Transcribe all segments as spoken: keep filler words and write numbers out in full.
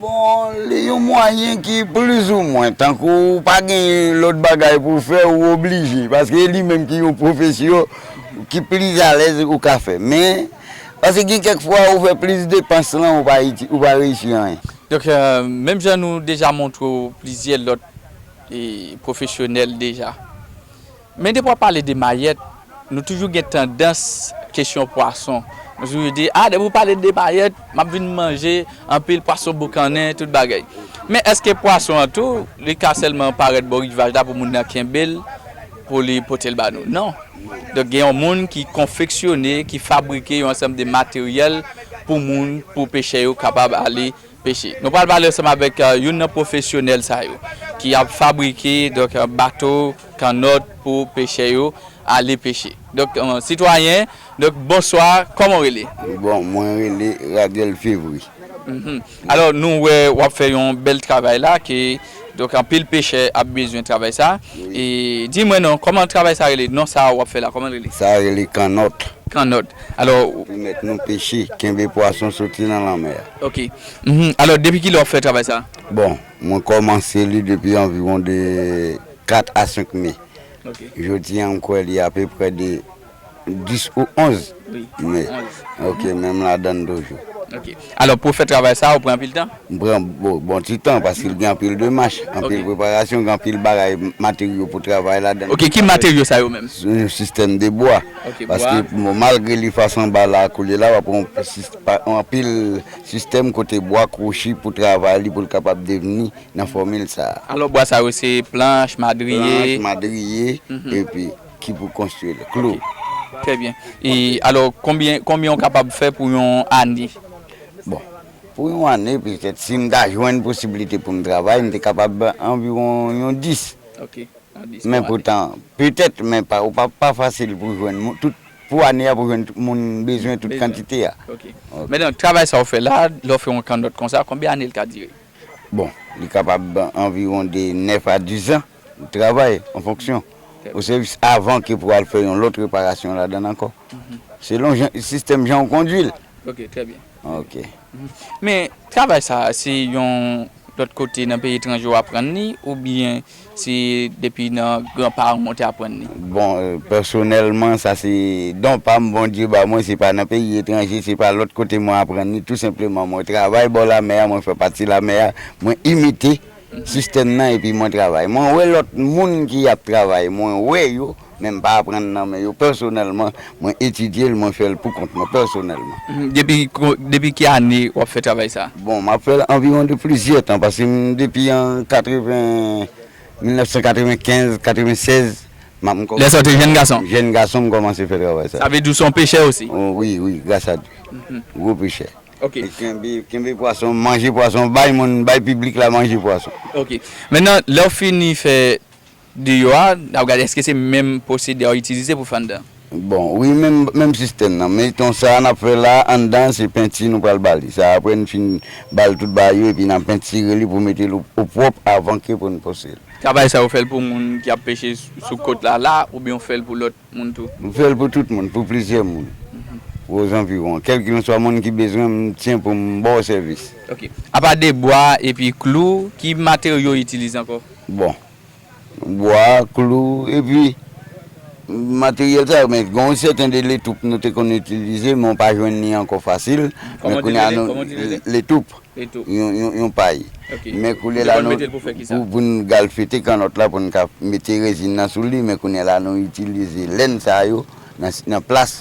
Bon, li yon mwayen ki plizoumwen, tankou ou pa gen lòt bagay pou w fè, ou oblije, paske e li menm ki yon pwofesyon ki pli alèz ou ka fè. Men, paske gen kèk fwa ou fè plis depans lan, ou pa iti-, ou pa reyisi anyen. Donk, euh, menm jan nou deja montre w plizyè lòt e, pwofesyonèl deja. Men depi w ap pale de mayèt, nou toujou gen tandans kesyon pwason. Nou toujou di, a, depi w pale de mayèt, m ap vin manje anpil pwason boukannen, tout bagay. Men èske pwason an tou, li ka sèlman parèt bò rivaj la pou moun nan kenbe l, pou li pote l ba nou? Non. Donk, gen yon moun ki konfeksyone, ki fabrike yon ansanm de materyèl pou moun, pou pechè yo kapab ale peche. Nou pral pale ansanm avèk, euh, youn nan pwofesyonèl sa yo, ki ap fabrike, donk, euh, bato, kannòt pou pechè yo ale peche. Donk, euh, sitwayen, donk, bonswa, kòman w rele? Bon, mwen rele Radel Fevri. Mhm. Alò, nou wè w ap fè yon bèl travay la, ke, donk, anpil pechè ap bezwen travay sa. Wi. E di mwen non, kòman travay sa rele? Non sa w ap fè la, kòman l rele? Sa rele kannòt. Kannòt. Alò, pèmèt nou peche, kenbe pwason soti nan lanmè a. Ok. Mhm. Alò, depi kilè w ap fè travay sa? Bon, mwen kòmanse li depi anviwon de kat a senk me. Ok. Jodi a, m kwè li apeprè de dis ou onz me. Wi, onz. Ok, men m ladann toujou. Ok. Alò, pou w fè travay sa, ou pran anpil tan? M pran bon, bon ti tan, paske l gen anpil demach, anpil preparasyon, gen anpil bagay, materyo pou travay ladann. Ok, ki materyo sa yo menm? Se yon sistèm de bwa. Ok, bwa. Paske, bon, malgre li fas anba la, koulye la, w ap pran yon sis-, pa, yon anpil sistèm kote bwa kwochi pou travay li, pou l kapab devni nan fòmil sa a. Alò, bwa sa yo se planch, madriye? Planch, madriye, mhm, epi ki pou konstwi l, klou. Ok. Trè byen. E alò, konbyen, konbyen w kapab fè pou yon ane? Bon, pou yon ane, petèt, si m ta jwenn posiblite pou m travay, m te kapab anviwon yon dis. Ok, yon dis pou ane. Men poutan, petèt, men pa, ou pa, pa fasil pou jwenn moun, tout, pou ane a, pou jwenn tout moun bezwen tout kantite a. Ok. Ok. Men donk, travay sa w fè la, lè w fè yon kannòt konsa, konbyen ane l ka dire? Bon, li kapab anviwon de nèf a diz an, travay, an fonksyon, o sèvis avan ke pou al fè yon lòt reparasyon ladann ankò. Mhm. Selon jan, sistèm jan w kondwi l. Ok, trè byen. Ok. Mhm. Men, travay sa a, se yon lòt kote nan peyi etranje w aprann li, oubyen se depi nan gran paran w te aprann li? Bon, euh, pèsonèlman, sa se don pa m, Bondye ba mwen, se pa nan peyi etranje, se pa lòt kote mwen aprann li, tou senpleman, mwen travay bò lamè a, mwen fè pati lamè a, mwen imite sistèm nan epi mwen travay. Mwen wè lòt moun ki ap travay, mwen wè yo, men m pa aprann nan men yo pèsonèlman, mwen etidye l, mwen fè l pou kont mwen pèsonèlman. Mhm. Depi ko-, depi ki ane w ap fè travay sa? Bon, m ap fè l anviwon de plizyè tan, paske m, depi an katreven, mil nèf san katrevenkenz, katrevennsèz, m ap, m kòmanse. Lè sa w te jèn gason? Jèn gason, m kòmanse fè travay sa. Sa vle di w se yon pechè osi? Oh, wi, wi, gras a Dye. Mhm. Gwo pechè. Ok. E kenbe, kenbe pwason, manje pwason, bay moun, bay piblik la manje pwason. Ok. Mentnan, lè w fini fè deyò a, n ap gade èske se menm pwosedi a w itilize pou fè anndan? Bon, wi, menm, menm sistèm nan. Meton sa n ap fè la, anndan, se penti nou pral ba li. Sa, apre n fin ba l tout bagay yo, epi n ap pentire li pou mete l o, o pwòp avan ke pou n pwose l. Travay sa, ou fè l pou moun ki ap peche sou, sou kot la, la, oubyen ou fè l pou lòt moun tou? M fè l pou tout moun, pou plizyè moun. Mhm. Ozanviwon. Kèlkeswa moun ki bezwen, m tyen pou m ba w sèvis. Ok. Apa de bwa epi klou, ki materyo w itilize ankò? Bon. Bwa, klou, epi materyèl sa yo, men gen yon sèten de letoup nou te konn itilize, men w pa jwenn li ankò fasil. Men kounye a nou, letoup. Letoup. Yon, yon, yon pay. Ok. Men kounye a la nou, pou, pou n galfete kannòt la, pou n ka mete rezin nan sou li, men kounye a la nou itilize lenn sa yo nan, nan plas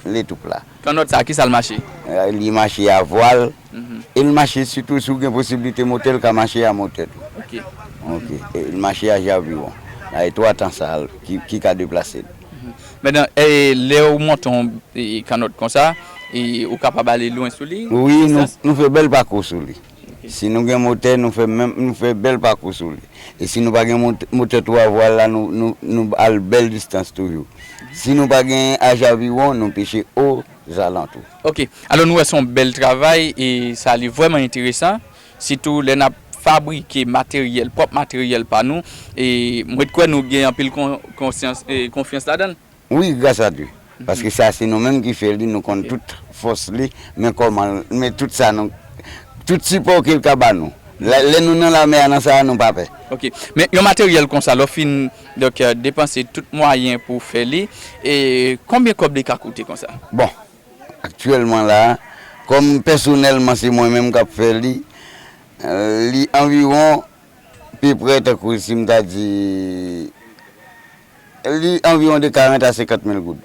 letoup la. Kannòt sa, kisa l mache? Eh, li mache a vwal. Mhm. E l mache sitou si w gen posiblite motè, l ka mache a motè tou. Ok. Ok. E l mache a javiwon. Sa e twa tan sa ki, ki ka deplase l. Mhm. Mentnan, e, lè w monte yon, e, kannòt konsa, e, ou kapab ale lwen sou li? Wi, nou, nou fè bèl pakou sou li. Ok. Si nou gen motè, nou fè menm, nou fè bèl pakou sou li. E si nou pa gen mot-, motè twa vwal la, nou, nou, nou al bèl distans toujou. Si nou pa gen a javiwon, nou peche ozalantou. Ok. Alò, nou wè se yon bèl travay e sa li vrèman enteresan. Sitou lè n ap fabrike materyèl, pwòp materyèl pa nou. E mwen kwè nou gen anpil kon-, konsyans, e konfyans ladan l. Wi, gras a Dye. Mhm. Paske sa se nou menm ki fè li, nou konn tout fòs li, men kòman, men tout sa nou, Tout sipò ke l ka ba nou. Lè, lè nou nan lamè a, nan sa a, nou pa pè. Ok. Men yon materyèl konsa, lè w fin donk, euh, depanse tout mwayen pou w fè li, e konbyen kòb li ka koute konsa? Bon, aktyèlman la, kòm pèsonèlman se mwen menm k ap fè li, euh, li anviwon, peprè tankou si m ta di, li anviwon de karant a senkant mil goud.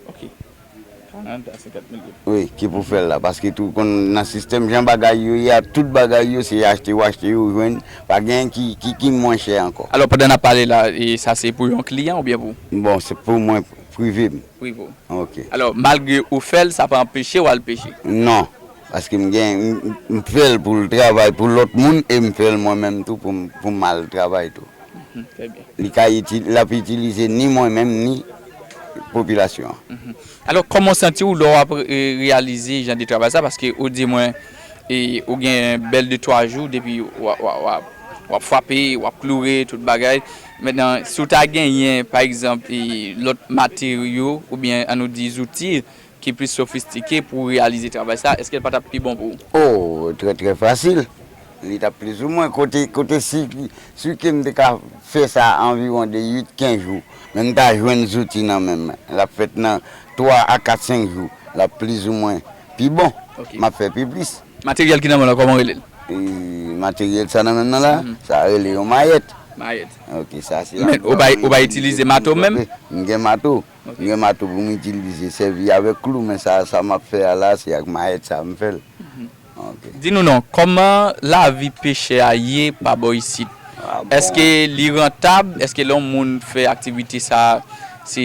Ok. Karant a senkant mil goud. Wi, ki pou fè l la. Paske tou konn nan sistèm jan bagay yo ye a, tout bagay yo se achte w achte yo jwenn, pa gen ki, ki, ki mwen chè ankò. Alò, pandan n ap pale la, e sa se pou yon kliyan oubyen pou? Bon, se pou mwen prive m. Prive w. Ok. Alò, malgre ou fè l, sa pa anpeche w al peche. Non, paske m gen, m, m fè l pou l travay pou lòt moun e m fè l mwen menm tou pou m, pou m al travay tou. Mhm, trè byen. Li ka itil, l ap itilize ni mwen menm ni popilasyon an. Mhm. Alò, kòman w santi w lè w ap re- reyalize jan de travay sa? Paske ou di mwen e, ou gen bèl de twa jou depi w ap, w ap, w ap, w ap frape, w ap kloure, tout bagay. Mentnan, si w ta genyen, pa egzanp, e, lòt materyo oubyen ann nou di zouti ki plis sofistike pou w reyalize travay sa, èske l pa t ap pi bon pou ou? Oh, trè, trè fasil. Li t ap plizoumwen kote, kote si, si ke m te ka fè sa anviwon de uit, kenz jou, men m ta jwenn zouti nan men m. L ap fèt nan twa a kat, senk jou. L ap plizoumwen pi bon. Ok. M ap fè pi plis. Materyèl ki nan men w la, kòman w rele l? E materyèl sa nan men m nan la, sa rele yon mayèt. Mayèt. Ok, sa se Men ou pa, ou pa itilize mato menm? M gen mato. Ok. M gen mato pou m itilize, sèvi avèk klou, men sa, sa m ap fè a la, se ak mayèt sa m fè l. Ok. Di nou non, kòman lavi pechè a ye pa bò isit? Ah, bon. Èske li rantab? Èske lè yon moun fè aktivite sa, se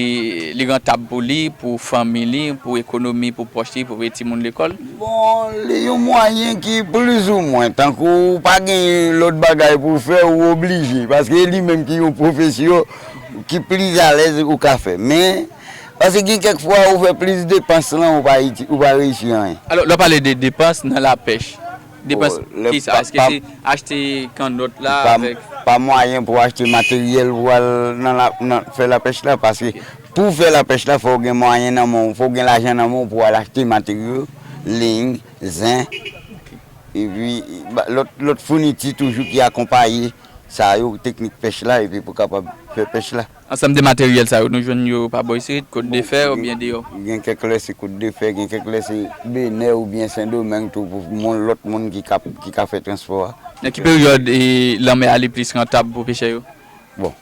li rantab pou li, pou fanmi li, pou ekonomi, pou pòch li, pou peye timoun lekòl? Bon, li yon mwayen ki plizoumwen, tankou ou pa gen lòt bagay pou w fè, ou oblije, paske e li menm ki yon pwofesyon ki plis alèz ou ka fè. Men, paske gen kèk fwa ou fè plis depans lan, ou pa iti, ou pa reyisi anyen. Alò, lè w pale de depans nan lapèch, depans Oh, lè kisa? pa- Èske pa- se achte kannòt la Pa, avèk pa mwayen pou achte materyèl pou al nan la, nan, fè lapèch la, paske pou w fè lapèch la, fò w gen mwayen nan men w, fò w gen lajan nan men w pou w al achte materyo, liy, zen, epi ba- lòt, lòt founiti toujou ki akonpaye sa yo, teknik pèch la, epi pou kapab fè pèch la. Ansanm de materyèl sa yo, nou jwenn yo pa bò isit, kot de fè oubyen deyò? Gen kèk lè se kot de fè, gen kèk lè se Benè oubyen Sendomeng tou pou moun, lòt moun ki ka, ki ka fè transpò a. Nan ki peryòd e, lanmè a li plis rantab pou pechè yo? Bon,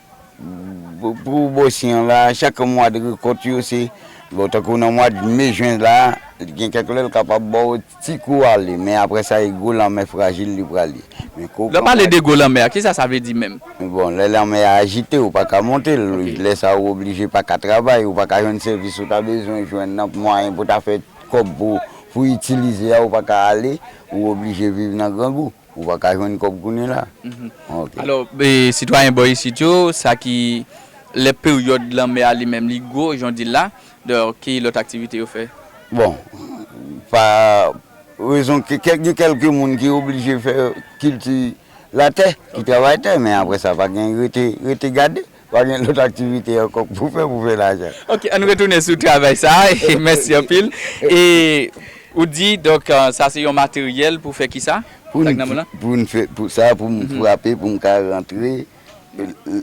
pou, pou bòsyen an la, chak mwa de rekòt yo se, bon, tankou nan mwa de me, jen la, gen kèk lè l kapab ba w ti kou ale, men apre sa, e gwo lanmè frajil li pral ye. Men kou Lè w pale de gwo lanmè a, kisa sa vle di menm? Bon, lè lanmè a ajite, ou pa ka monte l. Ok. Lè sa, ou oblije pa ka travay, ou pa ka jwenn sèvis ou ta bezwen jwenn nan mwayen pou ta fè kòb pou, pou itilize a, ou pa ka ale, ou oblije viv nan grangou. Ou pa ka jwenn kòb kounye la. Mhm. Ok. Alò, e, sitwayen bò isit yo, sa ki lè peryòd lanmè a li menm li gwo, jan w di l la, donk ki lòt aktivite yo fè? Bon, pa rezon ke kèk, gen kèlke moun ki oblije fè kilti latè, ki travay tè, men apre sa, pa gen rete, rete gade, pa gen lòt aktivite ankò pou fè, pou fè lajan. Ok, ann retounen sou travay sa a, e mèsi anpil. E ou di, donk, euh, sa se yon materyèl pou fè kisa? Pou Sa n, k nan men w lan? Pou n fè, pou sa, pou m frape, pou m ka rantre, e, e,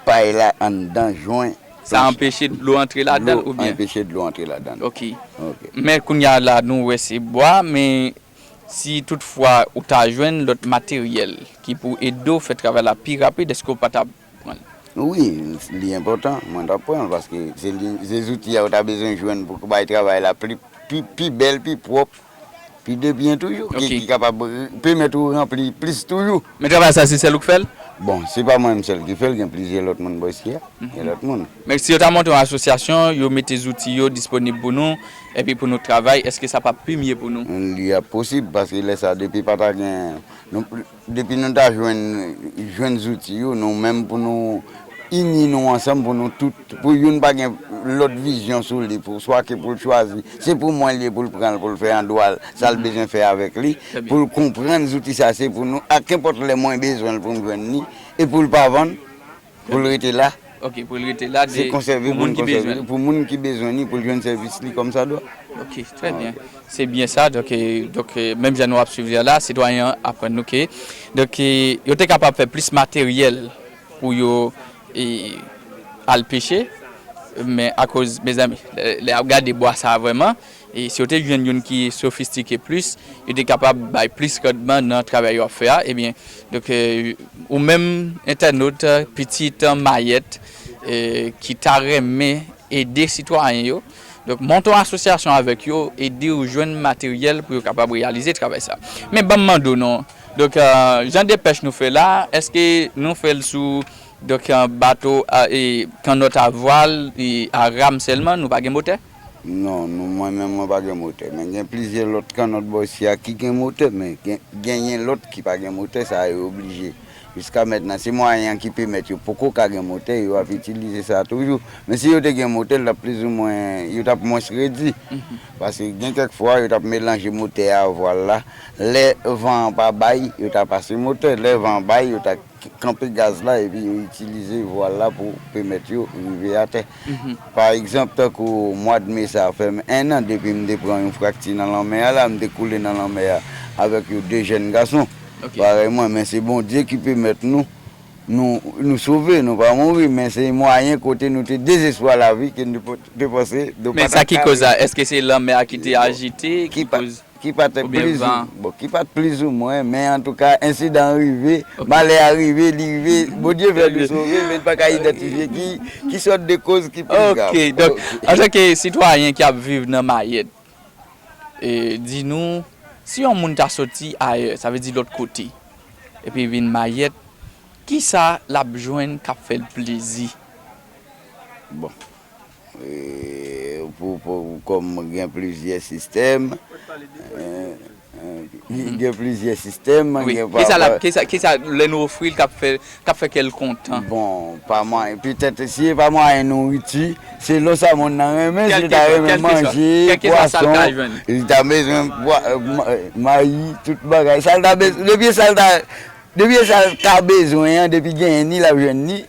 pay la anndan jwen. Sa anpeche dlo antre ladan l Dlo, oubyen? Anpeche dlo antre ladan l. Ok. Ok. Men kounye a la, nou wè se bwa, men si toutfwa ou ta jwenn lòt materyèl ki pou ede w fè travay la pi rapid, èske w pa t ap pran l? Wi, li enpòtan, mwen t ap pran l, paske se li, se zouti a ou ta bezwen jwenn pou bay travay la pli, pi, pi bèl, pi pwòp, pi de byen toujou, ki, Ok. ki kapab pèmèt ou ranpli plis toujou. Men travay sa, se sèl ou k fè l? Bon, se pa mwen menm sèl ki fè l, gen plizyè lòt moun bò isi a. Gen lòt moun. Men si yo ta monte yon asosyasyon, yo mete zouti yo disponib pou nou, epi pou nou travay, èske sa p ap pi mye pou nou? Li ap posib, paske lè sa, depi pa ta gen, nou, depi nou ta jwenn, jwenn zouti yo, nou menm pou nou ini nou ansanm, pou nou tout, pou youn pa gen lòt vizyon sou li, pou swa ke pou l chwazi, se pou mwen li ye, pou l pran l, pou l fè an dwa l, sa l bezwen fè avèk li, Trè byen. Pou l konprann zouti sa, se pou nou, a kenpòt lè mwen bezwen l pou m jwenn li, e pou l pa vann, pou l rete la, Ok, pou l rete la, se konsève pou moun ki bezwen li. Pou moun ki bezwen li, pou l jwenn sèvis li kòmsadwa. Ok, trè byen. Se byen sa, donk, e, donk, e, menm jan nou ap swiv la, sitwayen an aprann nou ke, donk, e, yo te kapab fè plis materyèl pou yo, e, al peche, men akoz, mezanmi, lè, lè y ap gade bwa sa a vrèman, e si yo te jwenn youn ki sofistike plis, yo te kapab bay plis randman nan travay yo ap fè a, ebyen, donk, e, ou menm, entènot, pitit Mayèt, e, ki ta renmen ede sitwayen yo. Donk, monte yon asosyasyon avèk yo, ede yo jwenn materyèl pou yo kapab reyalize travay sa. Men ban m mande w non. Donk, e, jan de pèch nou fè la, èske nou fè l sou, donk, e, bato a, e, kannòt a vwal, e, a ram sèlman, nou pa gen motè? Non, nou, mwen menm, mwen pa gen motè. Men gen plizyè lòt kannòt bò isi a ki gen motè, men gen, genyen lòt ki pa gen motè, sa yo oblije. Jiska mentnan, se mwayen an ki pèmèt yo poko ka gen motè, yo ap itilize sa toujou. Men si yo te gen motè, l t ap plizoumwen, yo t ap mwens redi. Paske gen kèk fwa, yo t ap melanje motè a vwal la. Lè van an pa bay, yo ta pase motè. Lè van an bay, yo ta k-, kanpe gaz la, epi yo itilize vwal la pou pèmèt yo rive atè. Pa egzanp, tankou mwa d me sa a fè m en an depi m te pran yon frakti nan lanmè a la, m te koule nan lanmè a avèk yo de jèn gason. Parèy mwen, men se Bondye ki pèmèt nou, nou, nou sove, nou pa mouri, men se mwayen kote nou te dezespwa lavi ke nou te, te panse nou pa t ap ka viv. Men sa ki koz sa? Èske se lanmè a ki te ajite, ki koz? Ki pa t plizoumwen, bon, ki pa t plizoumwen, men antouka, ensidan an rive, malè a rive, li rive, Bondye fè nou sove, men n pa ka idantifye ki, ki sòt de koz ki pi grav. Ok, donk, antanke sitwayen ki ap viv nan Mayèt, e, di nou, si yon moun ta soti ayè, sa vle di lòt kote, epi vin Mayèt, kisa l ap jwenn k ap fè l plezi? Bon. E, pou, pou, kòm gen plizyè sistèm, e, e, gen plizyè sistèm, wi, gen pa, kisa l ap, kisa, kisa lè nou ofri l k ap fè, k ap fè kè l kontan? Bon, pa mwayen, petèt, si e pa mwayen nouriti, selon sa moun nan renmen, si l ta renmen manje, pwason, li ta bezwen pwa-, e, ma-, e, mayi, tout bagay. Sa l ta bezwen, depi sa l ta, depi sa l ka bezwen an, depi genyen ni, l ap jwenn ni.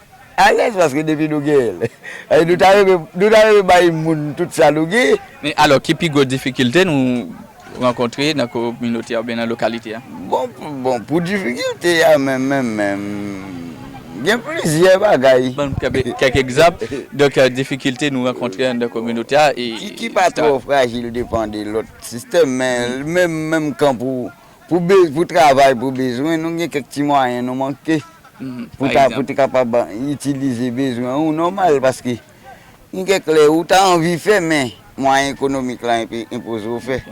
Alèz, paske depi nou genyen l. E nou ta renmen, nou ta renmen bay moun tout sa nou gen. Men alò, ki pi gwo difikilte nou rankontre nan kominote a oubyen nan lokalite a? Bon, pou, bon, pou difikilte a, menm, menm, menm, gen plizyè bagay. Ban m kèk, kèk egzanp. Donk, e, difikilte nou rankontre anndan kominote a e ki, ki pa twò frajil depann de lòt sistèm, men menm, menm kan pou, pou be-, pou travay, pou bezwen, nou gen kèk ti mwayen nou manke. Pou ta, pou te kapab itilize bezwen ou nòmal, paske gen kèk lè ou ta anvi fè, men mwayen ekonomik la enpe-, enpoze w fè.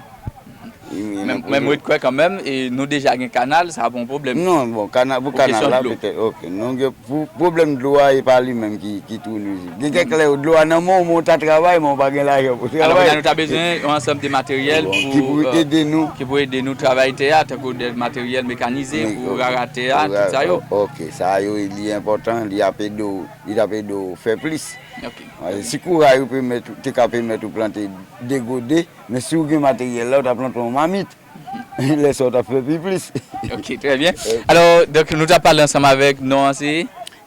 Men, men mwen kwè kanmenm, e, nou deja gen kanal, sa pa yon pwoblèm. Non, bon, kanal, pou kanal la, petèt, ok. Nou gen, pou pwoblèm dlo a, e pa li menm ki, ki twò nwizib. Gen kèk lè, dlo a nan men w, men w ta travay, men w pa gen lajan pou travay. Alò, kounye a nou ta bezwen yon ansanm de materyèl pou, ki pou ede nou, ki pou ede nou travay tè a, tankou de materyèl mekanize pou rara tè a, tout sa yo. Ok, sa yo, li enpòtan, li ap ede w, li t ap ede w fè plis. Ok. Si kouray ou pèmèt, te ka pèmèt ou plante de gode, men si w gen materyèl la, ou ta plante yon mamit. Lè sa, ou t ap fè pi plis. Ok, trè byen. Alò, donk, nou t ap pale ansanm avèk, non an se?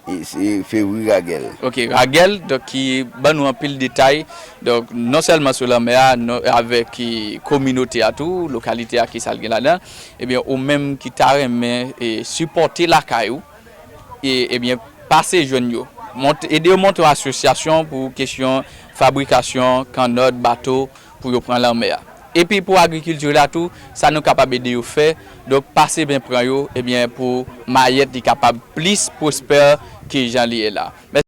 E se Fevri Ragèl. Ok, Ragèl, donk, ki ban nou anpil detay. Donk, non sèlman sou lanmè a, non, avèk, e, kominote a tou, lokalite a, ki sa l gen ladan. Ebyen, ou menm ki ta renmen, e, sipòte lakay ou, e, ebyen, pase jwenn yo. Mont-, ede yo monte yon asosyasyon pou kesyon fabrikasyon kannòt, bato, pou yo pran lanmè a. Epi pou agrikilti la tou, sa nou kapab ede yo fè, donk pase ben pran yo, ebyen, pou Mayèt li kapab plis pwospè ke jan li ye la.